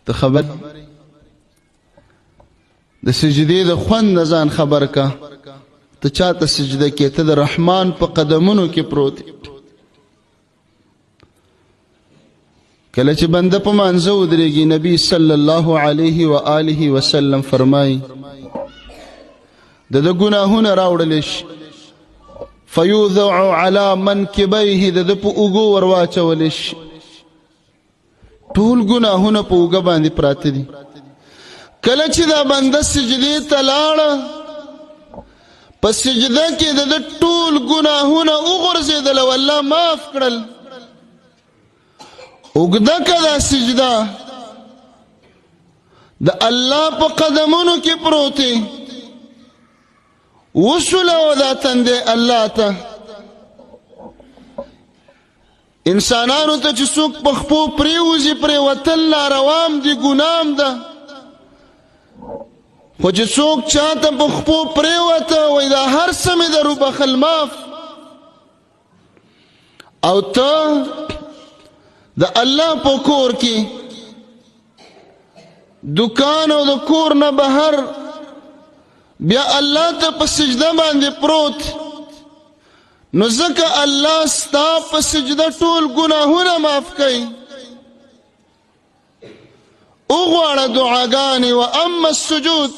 ته خبر د سجدې د خوند نه ځان خبر کا. ته چاته سجده کې؟ ته د رحمان په قدمونو کې پروت. کله چې بنده په مانځه ودرېږي، نبی صلی الله علیه و آله وسلم فرمایي، د ده ګناهونه راوړل شي، فیوضع علی منکبیه، د ده په اوږو ورواچول شي. ټول ګناهونه په اوږه باندې پراته دي. کله چې دا بنده سجدې ته لاړه، په سجده کې د ده ټول ګناهونه وغورځېدل او الله معاف کړل. اوږده که دا سجده، د الله په قدمونو کې پروت یې، وسولوه دا تندی الله ته. انسانانو ته چې څوک په خپو پریوځي، پریوتل ناروام دي، ګنام ده، خو چې څوک چاته په خپو پریوته، وایي دا هر څه مې در وبخښل، معاف. او ته د الله په کور کې، دکان او د کور نه بهر، بیا الله ته په سجده باندې پروت، نو ځکه الله ستا په سجده ټول ګناهونه معاف کوي. وغواړه دعاګانې. و اما السجود،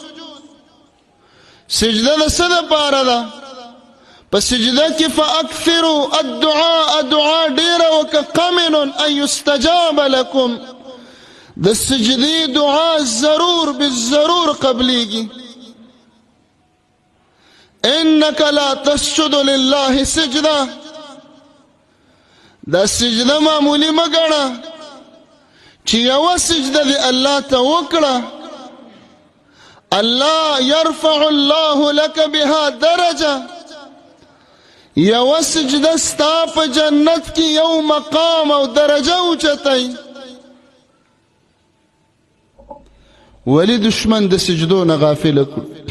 سجده د څه دپاره ده؟ په سجده کې فاکثروا الدعاء، دعا ډیره وکړه، قمن ان یستجاب لکم. د سجدې دعا ضرور بالضرور قبلیږي. انك لا تسجد لله سجده، دا سجده معمولی مګنه چې یو سجده دی الله ته وکړه، الله يرفع الله لك بها درجه. یو سجده ستا په جنت کې یو مقام او درجه اوچتای. ولی دشمن د سجدو نه غافل کړو؟